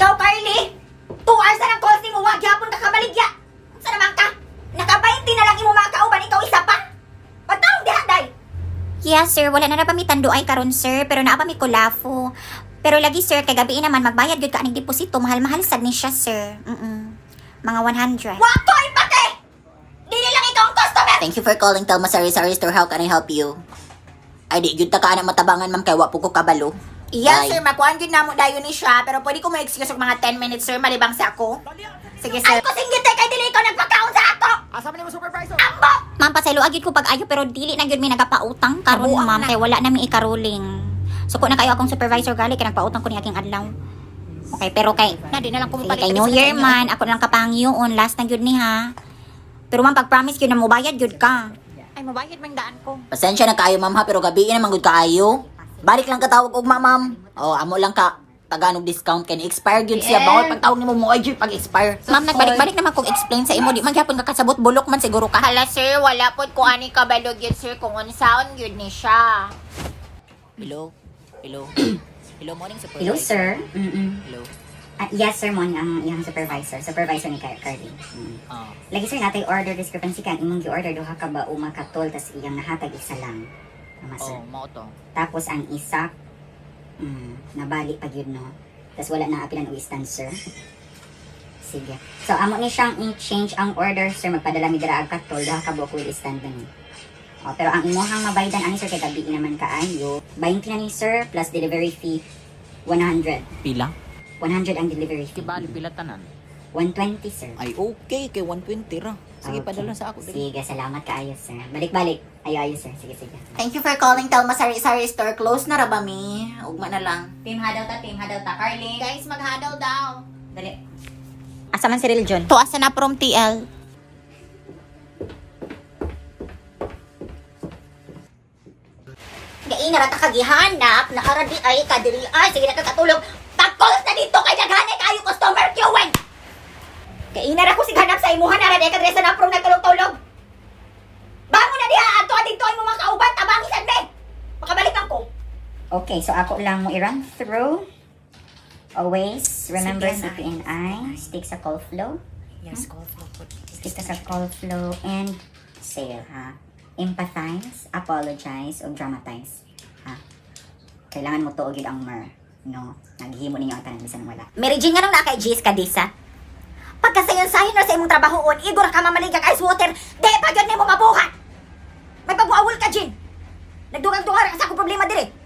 Ikaw, Carly! 2 hours na ng calls nimo, wa gyapon ka kabaligya. Unsa naman ka? Naka-20 na lang imo mga kauban, ikaw isa pa. Pagtarong diha, day. Yes, sir. Wala na na pa mi Tanduay karon, sir. Pero naa pa mi Kulafu. Pero lagi, sir, kay gabi naman magbayad gyud ka aning deposito. Mahal-mahal sad ni siya, sir. Mga 100. Wa ko'y pake! Dili lang ikaw ang customer! Thank you for calling Telma Sari Sari Store. How can I help you? Ay, di gyud ta ka na matabangan, ma'am, kay wa po ko kabalo. Yes, Bye. sir, makuan gyud namo dayon ni siya, pero pwede ko mo-excuse og mga 10 minutes, sir, malibang sa ako. Sige, sir. Ay, kusinggit kay dili ikaw nagpakaon sa ato. Asa man nimo supervisor? Ambo! Ma'am, pasaylo gyud ko pag-ayo pero dili na gyud mi nagapautang karon, Kabuang ma'am, na. kay wala na mi ikaruling. Suko na kayo akong supervisor gali kay nagpautang ko ni aking adlaw. Okay, pero kay Na di na lang ko sige, mopalit kay New Year man, ako na lang kapangyoon, last na gyud ni ha. Pero ma'am, pag promise gyud na mobayad gyud ka. Ay, mobayad man daan ko. Pasensya na kaayo, ma'am, ha, pero gabi na man gud kaayo. Balik lang katawag og ma'am. Oh, amo lang ka tagaan og discount kay ni-expire gyud siya. Bawal pagtawag nimo mo ay pag expire. Ma'am, nagbalik-balik naman kong explain sa imo, di man gyapon ka kasabot, bulok man siguro ka. Hala, sir, wala pod ko ani kabalo gyud, sir, kung unsaon gyud ni siya. Hello. Hello. Hello, morning supervisor. Hello, sir. Hello. Ah, yes, sir, mon ang iyang supervisor. Supervisor ni Carly. Ah, Lagi, sir, natay order discrepancy kan imong gi-order duha ka ba uma katol tas iyang nahatag isa lang. Tama, sir. oh, mao to. Tapos ang isa nabali pa gyud, no. Tas wala na apilan og stand, sir. Sige. So amo ni siyang i-change ang order, sir, magpadala mi dira og katol duha ka buok with stand na ni. Oh, pero ang imuhang mabaydan ani, sir, kay gabi naman kaayo. 20 na ni, sir, plus delivery fee 100. Pila? 100 ang delivery fee. Kibali pila tanan. 120, sir. Ay okay kay 120 ra. Sige, Okay. padala sa ako dali. Sige, salamat kaayo, sir. Balik-balik. Ayo, ayo, sir. Sige, sige. Thank you for calling Telma Sari Sari Store. Close na ra ba mi? Ugma na lang. Team huddle ta, team huddle ta. Carly. Guys, maghadal daw. Dali. Asa man si Religion? To asa na from TL. Gaina ra ta kagihanap, naara di ay kadiri ay sige na ka katulog. Pag-calls na dito kay daghanay kayo customer queuing. Gaina ra ko sighanap sa imuha na ra di ka diri sa naprong nagtulog-tulog. Bangon na diha adto dito ay mo mga kauban tabangi sad be. Makabalik lang ko. Okay, so ako lang mo i-run through. Always remember CPNI. CPNI. Stick sa call flow. Yes, call flow po. Stick sa call flow and sale, ha? Empathize, apologize, o dramatize, ha? Kailangan mo tuog yun ang mer, no? Naghihimo ninyo ang tanan bisan wala. Mary Jane, nga nung na kay Jis Kadisa? Pagkasayon-sayon na sa imong trabahoon, igor ka mamaligag ice water, di pa gyud nimo mabuhat. May pagmuawol ka, Jin. Nagdugang-dugang ka sa akong problema dire.